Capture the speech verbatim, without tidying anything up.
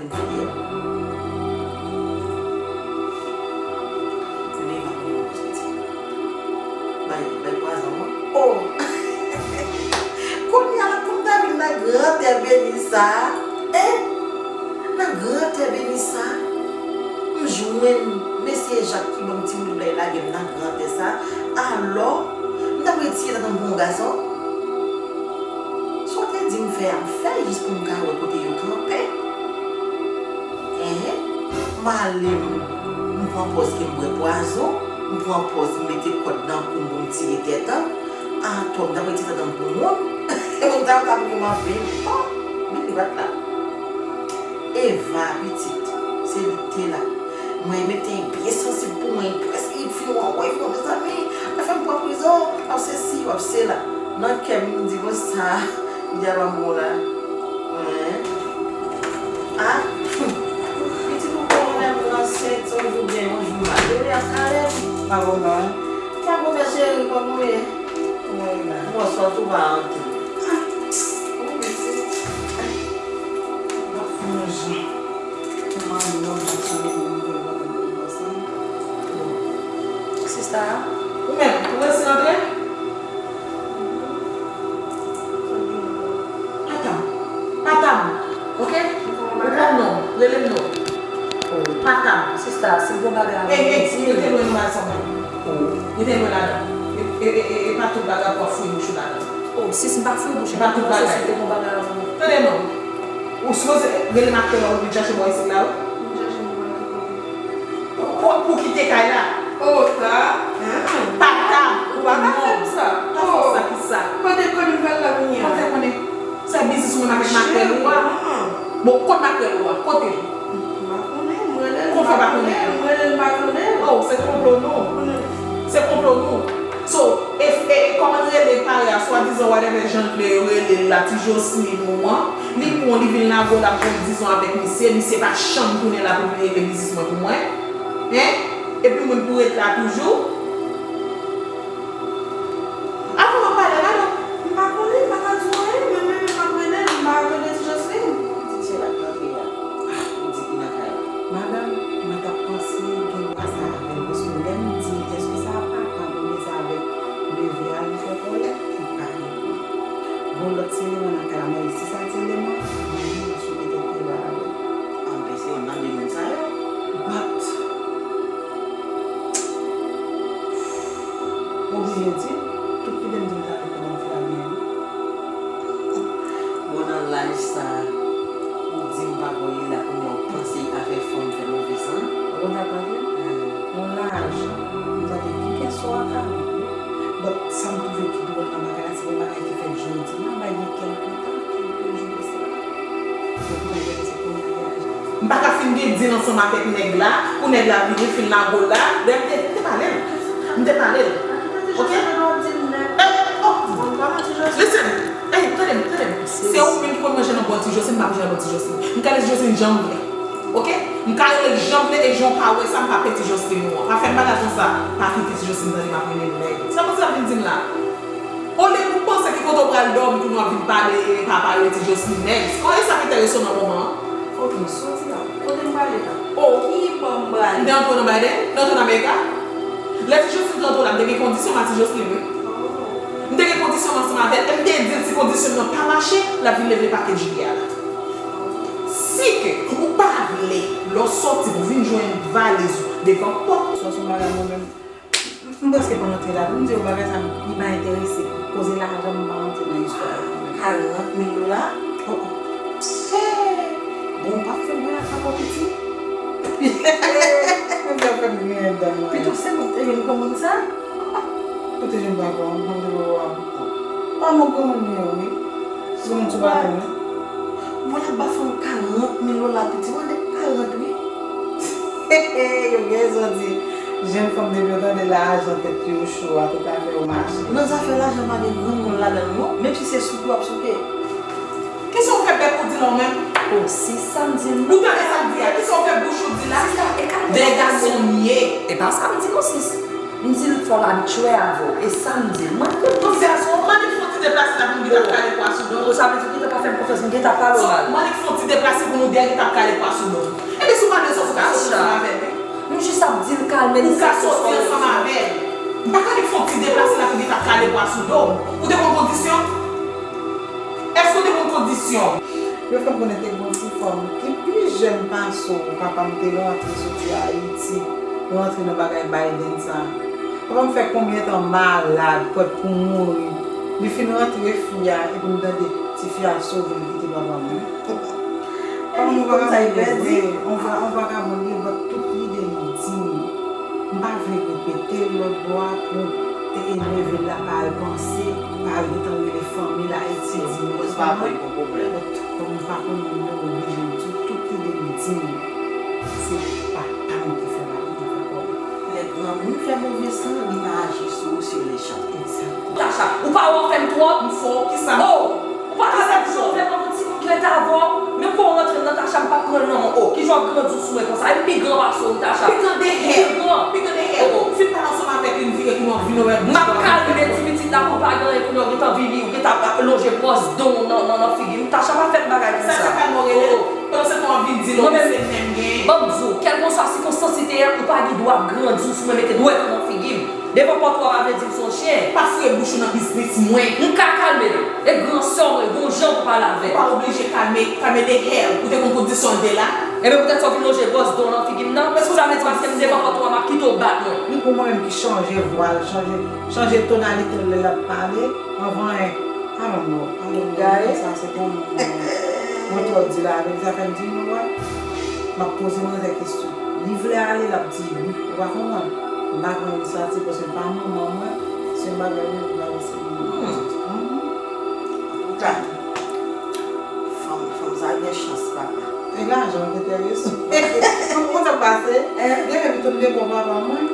Vye. Mwen pa konn soti. Bay, bay pwazon mwen. Oh! Kounye a la pou m ta vin nan gran tè beni sa a, en? Nan gran tè beni sa a, m jwenn mesye Jak ki ban m timoun bay lage m nan gran tè sa a. Alò, m t ap retire tèt mwen pou yon gason. Sa w te di m fè a, m fè jis pou m ka wè kote yo kanpe. Enhen. M ale, m, m pran pòz ke m bwè pwazon, m pran pòz m mete kòd nan kou m pou m tire tèt an. Atò, m t ap retire tèt an pou moun. Moun sa yo t ap ri m anpil. Oh, men li pa t la. Eva, pitit, se li k te la. Mwen mete l byen sansib pou mwen, li prèske, li fin wè, wè, mezanmi, w ap fè m pran prizon, w ap sesi, w ap sela. Nan kè m, m di konsa, m di a pa bon la. Wen. A, pitit ou konnen m ansent, yon jou byen, yon jou mal. Yo, y ap kale m. Pa bon non. Pa bon, cheri, kòman w ye? Mwen la. Bonswa, tou va antre. A, ou mesi. M ap fè yon jan. Kòman non, m ap sone pou mwen, mwen, mwen, mwen, mwen, mwen. Sista, ou menm, ou resi antre? Pa tann. Pa tann. Oke? Ou konn non. Rele m non. Oh, pa tann. Sista, si gon bagay. Ey, ey, rete lwen nan bagay sa, mwen. Oh, rete lwen ladan. E, e, e, e, e pa tout bagay pou w ap fouye bouch ou ladan. Oh, sis, m pa fouye bouch mwen. E pa tout bagay. Si te gon bagay avè w. Tande non. Ou sipoze rele m apre lè w vin chache bò isit la, wi. Pou, pou kite kay la. Oh, sa. Pa ta. Ou pa ka fè m sa. Pa fè sa ki sa. Kote, kote m pral la kounye a? Kote konnen? Se biznis mwen avèk makrèl ou a. Bon, kot makrèl ou a? Kote l? M pa konnen, m rele l, m pa konnen, m rele l, m pa konnen. Oh, se konplo nou. Se konplo nou. So, e, e, e kòman l rele pare a, swadizan whatever jan l vle yo rele l la, ti Jocelyn ou an, li pran, li vin lago l ap jwenn dizon avèk misye, misye pa janm tounen la pou vin regle biznis mwen pou mwen. Hein? Epi mwen pou ret la toujou? Avan w ap pale, madanm. M pa konnen, m pa ka di w anyen, mwen menm m ap rele l, m pa rele ti Jocelyn. Di se la k rantre a. Ah, ou di ki nan kay la. Madanm, mwen t ap panse gen dwa sa avè l, paske lè m di, èske sa papa l oubyen sa avèk neve a li fè kòlè, li pa reponn. Gon lòt se eleman nan kay la, mwen di si sa ti eleman, mwen di mwen sou petèt li pa avè l. Anben, se youn nan de moun sa yo. But, ou oblije di, tout lide m di m ta ret kòman m fè a byen wi. Bon, nan laj sa, ou di m pa voye la, kounye a ou panse li pa fè fanm fè move san? Ou konn sa k pase? Yon lajan, m tande kikès ou a ka vin wi. But, sa m twouve ki dwòl nan bagay la, se yon bagay ki fèt jodi a, bay gen kèlke tan, kèlke jou de sa. Yo pou mwen se kounye a li aji. M pa ka fin gen dil ansanm avèk nèg la, pou nèg la vini, fin lago l la. Lè m te, m te pale l. M te pale l. Oke? Ey, oh! Listen! Ey, tande m, tande m. Se ou menm ki konn manje nan bòl ti Jocelyn, m pa manje nan bòl ti Jocelyn. M ka rele ti Jocelyn jan m vle. Oke? M ka rele l jan m vle e jan w ka wè sa, m pa pè ti Jocelyn ou an. Pa fè m bagay konsa. Pa kite ti Jocelyn tande m ap rele l nèg. Sa konsa vin di m la? Olye pou w panse ki kote w pral dòmi pou nou ap vin pale papa yo ti Jocelyn nèg. Kòman sa k enterese w nan moman an? Ok, soti la. Kote m prale la? Oh. Ki bò m prale? M te antre nan Biden, m te antre nan Amerika. Lè ti Jocelyn te antre la, m te gen kondisyon m a ti Jocelyn, wi. Oh. M te gen kondisyon m ansanm avè l, e m te di l si kondisyon m nan pa mache, l ap vin leve pakèt jilye a la. Si ke ou pa vle, lè w sòti pou w vin jwenn valiz ou devan pòt. Sa se yon bagay mwen menm. M, m prèske pa antre la. M di yo bagay sa, li pa enterese m. Koze lajan, m pa antre nan istwa a. Karant mil dola? Oh, oh. Bon, w p ap fè m wè ak papa w piti? Mwen fè fè m griyen dan mwen. Pito se mwen ki te vin pran moun sa? Pito se m pa pran, mwen te wè w a. Pa mwen granmoun li ye wi. Sou moun sou baton wi. Mwen ap ba fanm karant mil dola piti, mande karant wi. Yo gen rezon di, jèn fanm depi yo tande lajan tèt yo cho a, tout afè yo mache. Nan zafè lajan pa gen granmoun ladan l non, menm si se souke w ap souke. Kisa w fè bèk ou di la w menm? Oh, sis, sa m di l. Ou tande sa m di a? Kisa w fè bouch ou di la? Sis la, e ka dèyè gason m ye. E pa sa m di non, sis. M di l fò l abitye avè w. E sa m di l. Mwen tout bon gason, mande fò Deplase la pou m gentan kale pwa sou do. Sa vle di ou gentan pa fè m konfyans, m gentan pale w mal. Mwen li fè yon ti deplase pou nou de a gentan kale pwa sou do. Ebyen si w pa vle sòti, ou ka sòti ansanm avè m. M jis ap di l kalme l. Ou ka sòti ansanm avè l. M pa ka li fè yon ti deplase la pou gentan kale pwa sou do. Ou te konn kondisyon? Èske w te konn kondisyon? Yo fè m konnen te gen yon ti fanm ki pi jèn pase w, papa m te rantre soti Ayiti, rantre nan bagay Biden sa. Papa m fè konbyen tan malad, prèt pou mouri. Li fin rantre fi a, epi m tande ti fi a sove l kite papa m wi. Papa m yon vagabon li ye vre, yon va- yon vagabon li ye, but tout lide li di m. M pa vle repete l lòt bò a pou e, e leve l la pa al panse, pa al gentan rele fanmi l Ayiti di nou. Mwen pa konn yon pwoblèm. But kòm m pa konn nimewo li, jan m di w, tout lide li di m, se papa m ki fè bagay, ki fè kòb. Lè granmoun fè move san, li pa aji sou ou sou le chan. Egzakteman. Tacha, ou pa wè w fè m twòp? M fè w kisa? Oh! Ou pa ka fè m chove kòm yon timoun ki rete avè w? Menm pou w rantre nan Tacha, m p ap pran l nan men w. Oh, kijan w ap grandi w sou mwen konsa? E m pi gran pase w wi, Tacha. Pi gran de hell. Pi gran. Pi gran de hell. Oh. Fin pale ansanm avèk li, m vire pou nou vin wè. M ap kalme ti pitit la pou pa gen anyen pou nou gentan vini, ou gentan ap lonje gwòs don w nan, nan, nan figi m. Tacha pa fè m bagay konsa. Sa se kalme w rele? Oh. Pandan se tan w ap vin di l, ou se menm gen. Ban m di w, kèlkanswa sikonstans li te ye, ou pa gen dwa ap grandi w sou mwen, mete dwèt ou nan figi m. Devan pòt ou a pa vle di m se yon chen. Pa fouye bouch ou nan biznis mwen. M ka kalme l. E gran sè w mwen, gon jan pou pale avè l. Ou pa oblije kalme, kalme de hell. Ou te konn kondisyon l te la? Ebyen poutèt sa w vin lonje gwòs don w nan figi m nan? Sa vle di paske m devan pòt ou a m ap kite w bat mwen. Pou mwen menm ki chanje vwa l, chanje, chanje tonalite l lè l ap pale, anvan en, I don't know, I don't know. Gade. Sa se pou mwen. Mwen twò di la avè l, sa fè m di, you know what? M ap poze manzè kesyon. Li vle ale, l ap di wi. Ou pa konprann? M pa pran inisyativ paske l pa manman mwen. Se yon bagay mwen pou bagay se mwen. Hmm. Antouka, fanm, fanm sa gen chans, papa. E lajan ki enterese w. Ou konn sa k pase? Gen menm tou m te bon papa mwen.